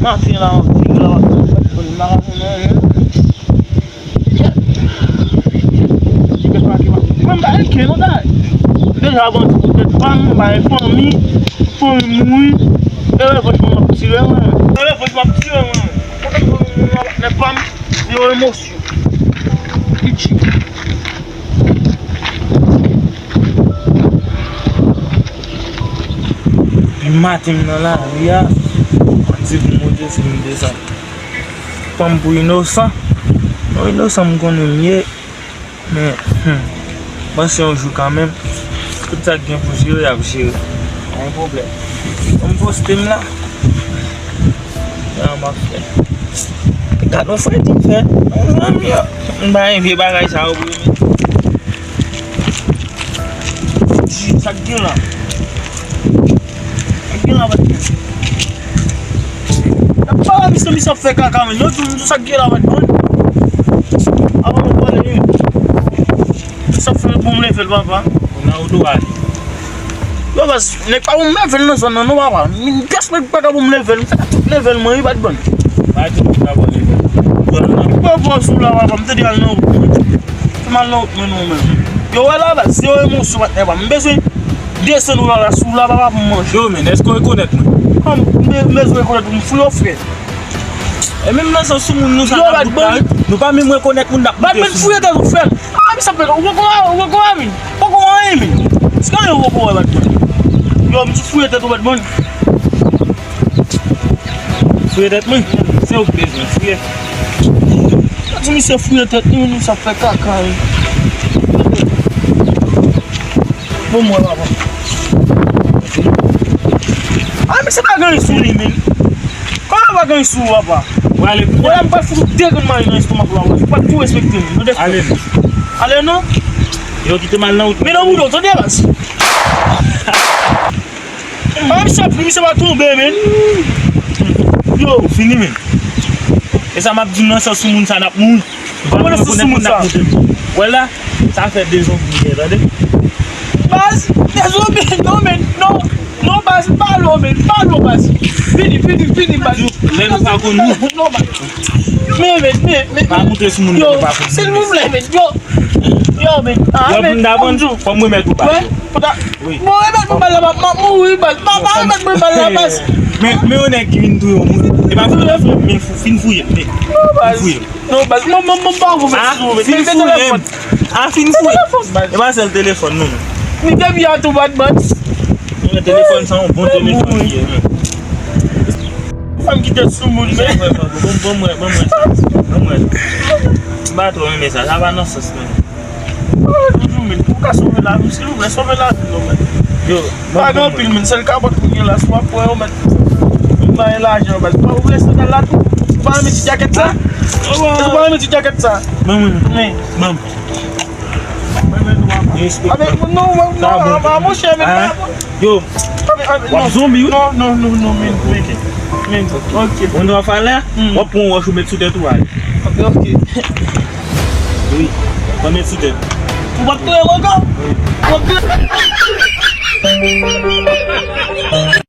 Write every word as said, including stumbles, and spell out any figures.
Maten la, m ap di la, m ap fè yon magazen manje. Ti kèt pa ki mwen m pa enke non, dayè. Deja bandi pou tèt pa m, m bay fanmi, fanmi m mouri. E revòch mwen m ap tire mwen. E revòch mwen m ap tire mwen. Kote m fanmi m nan patnè pa m, yo emosyon. Pidji. Depi maten m nan lari a, mwen di pou Bondye si m desann. Pran m pou inosan. Yon inosan m konnen m ye. Men, hmm, m panse yon jou kanmenm, tout sa k gen pou jere, y ap jere. Pa gen pwoblèm. Bon, m poste m la. Sa m ap fè. Gad yon fredi m fè. Zanmi yo. M pa gen vye bagay sa yo pou yo met. Sa k gen la? Sa k gen la, patnè? N ap pale a misye, misye ap fè kaka, men. Yo di m sa k gen la, patnè. Avan nou pale, wi. Sa fè bon m leve l, papa. Nan wout ou ale. Yo, baz, nèg pa bon m leve l nan zòn nan, non, papa. Pyès nèg pa ka bon m leve l. M fè tout leve l, mwen, wi, patnè. Pa di m pa bon leve l. Bon, bon, sou la, papa, m te di al nan wout mwen. Fè m al nan wout mwen, non, men. Yo, wè la, baz, zewo emosyon, patnè, papa. M bezwen desann ou la, la, sou la, papa, pou m manje. Yo, men, èske w rekonèt mwen? Kòm, m be-, m bezwen rekonèt ou, m fouye w, frè. E menm nan sans sou moun nou sa n ap bout la, wi. Nou pa menm rekonèt moun n ap boute sou moun. Batman, fouye tèt ou, frè m. Ah, misye ap fè, ou poko, ou poko wè, men. Poko wè anyen, men. Se konbyen ou poko wè, Batman? Yo, m di fouye tèt ou, Batman. Fouye tèt mwen? Se ou k bezwen fouye. Yo di misye fouye tèt li, men misye ap fè kaka, wi. Bon, mwen, papa. Ah, misye pa gen sou li, men. Kòman pa gen sou ou, papa? Ou ale pou mwen. Mwen, m pral fout ou de grenn mari nan estomak ou la, ou pral tou respekte m. Nou defann. Ale non. Ale non. Yo kite m al nan wout. Men nan wout ou, tande, baz. Ah, misye ap ri, misye pa tonbe, men. Yo. Ou fini, men. E sa m ap di w nan sans sou moun sa n ap mouri. Ou pa menm rekonèt moun n ap moute. Wè la, sa fè de zonbi, tande? Baz, de zonbi, non, men, non. Non, baz, m pa lou, men, m pa lou, baz. Fini, fini, fini, baz. Lè nou pa konn nou. Non, baz. Men, men, men, men. Pa moute sou moun yo, nou pa konn nou. Silvouplè, men, yo. Yo, men, ah, men, m di w. Fò m remèt ou baz. Wè, pou ta. Wi. Bon, remèt mwen bal la, m ap, m ap mouri, baz. Pa, pa remèt mwen bal la, baz. Men, men yon nèg ki vin touye yon moun. E pa fouye, men fou, fin fouye, men. Non, baz. Fin fouye. Non, baz, mwen, mwen, mwen pa anvi mèt sou ou, men, men telefòn. A, fin fouye. E pa sèl telefòn, non. Ni depi a tou bat, baz. Men telefòn sa, yon bon telefòn li ye, men. Fanm ki tèt sou moun, men. Bon, bon, mwen, bon, mwen, sa. Bon, mwen. M pa twò renmen sa. Sa pa nan sans, men. Toujou, men. Ou ka sove lavi m, silvouplè, sove lavi m, non, men. Yo, pa gen anpil, men. Sèl kapòt mwen gen la, si w ap pran yo, men. M pa gen lajan, baz. Ou vle sandal la tou? Ou pa renmen ti djakèt sa? Ou pa renmen ti djakèt sa? Ban mwen. Men. Ban m. Respè. Avèk, non, non, non, monchè, men. Yo, w ap zonbi, wi. Non, non, non, non, men, men, men, ok. Moun w ap falè, w ap pran yon wòch ou met sou tèt ou, ale. Ok, ok. Wi, w ap met sou tèt. Ou p ap touye m ankò? Wi. W ap touye.